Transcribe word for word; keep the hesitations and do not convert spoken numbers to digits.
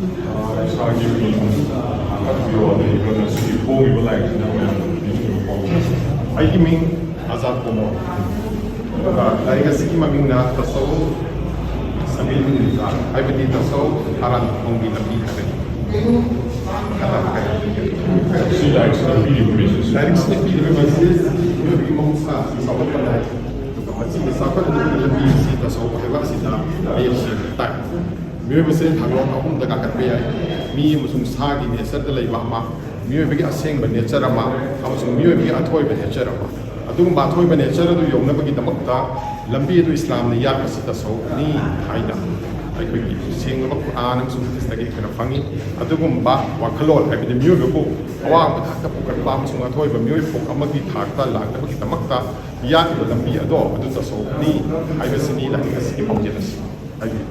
ꯏꯁꯥꯒꯤ ꯃꯤꯡ ꯍꯥꯞꯄꯤꯌꯣ, ꯑꯗꯩ ꯉꯁꯤꯒꯤ ꯐꯣꯡꯉꯤꯕ ꯂꯥꯏꯔꯤꯛꯁꯤꯅ ꯃꯌꯥꯝꯗ ꯄꯤꯕꯤꯌꯨ꯫ ꯑꯩꯒꯤ ꯃꯤꯡ ꯑꯖꯥꯗ ꯀꯣꯃꯣꯔ꯫ ꯑꯗꯨꯒ ꯂꯥꯏꯔꯤꯛ ꯑꯁꯤꯒꯤ ꯃꯃꯤꯡꯅ ꯇꯁꯧ ꯁꯕꯤꯜ ꯅꯤꯖꯥꯠ, ꯍꯥꯏꯕꯗꯤ ꯇꯁꯧ ꯊꯥꯔꯥꯟ ꯊꯣꯡꯒꯤ ꯂꯝꯕꯤ ꯍꯥꯏꯕꯅꯤ꯫ ꯁꯤ ꯂꯥꯏꯔꯤꯛꯁꯤꯅ ꯄꯤꯔꯤꯕ ꯃꯦꯁꯦꯖ꯫ ꯂꯥꯏꯔꯤꯛꯁꯤꯅ ꯄꯤꯔꯤꯕ ꯃꯦꯁꯦꯖ ꯃꯤꯑꯣꯏꯕꯒꯤ ꯃꯍꯧꯁꯥ ꯆꯥꯎꯈꯠꯄ ꯅꯥꯏ꯫ ꯑꯗꯨꯒ ꯃꯁꯤꯒꯤ ꯆꯥꯎꯈꯠꯅꯕꯒꯤ ꯂꯝꯕꯤ ꯑꯁꯤ ꯇꯁꯧ ꯍꯥꯏꯕ ꯑꯁꯤꯗ ꯃꯌꯦꯛ ꯁꯦꯡꯅ ꯇꯥꯛꯏ꯫ ꯃꯤꯑꯣꯏꯕꯁꯦ ꯊꯥꯡꯂꯣꯟ ꯑꯍꯨꯝꯗ ꯀꯥꯈꯠꯄ ꯌꯥꯏ: ꯃꯤ ꯑꯃꯁꯨꯡ ꯁꯥꯒꯤ ꯅꯦꯆꯔꯗ ꯂꯩꯕ ꯑꯃ, ꯃꯤꯑꯣꯏꯕꯒꯤ ꯑꯁꯦꯡꯕ ꯅꯦꯆꯔ ꯑꯃ, ꯑꯃꯁꯨꯡ ꯃꯤꯑꯣꯏꯕꯒꯤ ꯑꯊꯣꯏꯕ ꯅꯦꯆꯔ ꯑꯃ꯫ ꯑꯗꯨꯒꯨꯝꯕ ꯑꯊꯣꯏꯕ ꯅꯦꯆꯔ ꯑꯗꯨ ꯌꯧꯅꯕꯒꯤꯗꯃꯛꯇ ꯂꯝꯕꯤ ꯑꯗꯨ ꯏꯁꯂꯥꯝꯅ ꯌꯥꯠꯄꯁꯤ ꯇꯁꯧꯅꯤ ꯍꯥꯏꯅ ꯑꯩꯈꯣꯏꯒꯤ ꯁꯦꯡꯂꯕ ꯀꯨꯔꯥꯟ ꯑꯃꯁꯨꯡ ꯍꯗꯤꯁꯇꯒꯤ ꯑꯩꯈꯣꯏꯅ ꯐꯪꯉꯤ꯫ ꯑꯗꯨꯒꯨꯝꯕ ꯋꯥꯈꯜꯂꯣꯟ, ꯍꯥꯏꯕꯗꯤ ꯃꯤꯑꯣꯏꯕꯕꯨ ꯑꯋꯥꯡꯕ ꯊꯥꯛꯇ ꯄꯨꯈꯠꯄ ꯑꯃꯁꯨꯡ ꯑꯊꯣꯏꯕ ꯃꯤꯑꯣꯏ ꯄꯣꯛ ꯑꯃꯒꯤ ꯊꯥꯛꯇ ꯂꯥꯛꯅꯕꯒꯤꯗꯃꯛꯇ ꯌꯥꯠꯂꯤꯕ ꯂꯝꯕꯤ ꯑꯗꯣ ꯑꯗꯨ ꯇꯁꯧꯅꯤ ꯍꯥꯏꯕꯁꯤꯅꯤ ꯂꯥꯏꯔꯤꯛ ꯑꯁꯤꯒꯤ ꯄꯥꯎꯖꯦꯜ ꯑꯁꯤ꯫ ꯍꯥꯏꯕꯤꯌꯨ꯫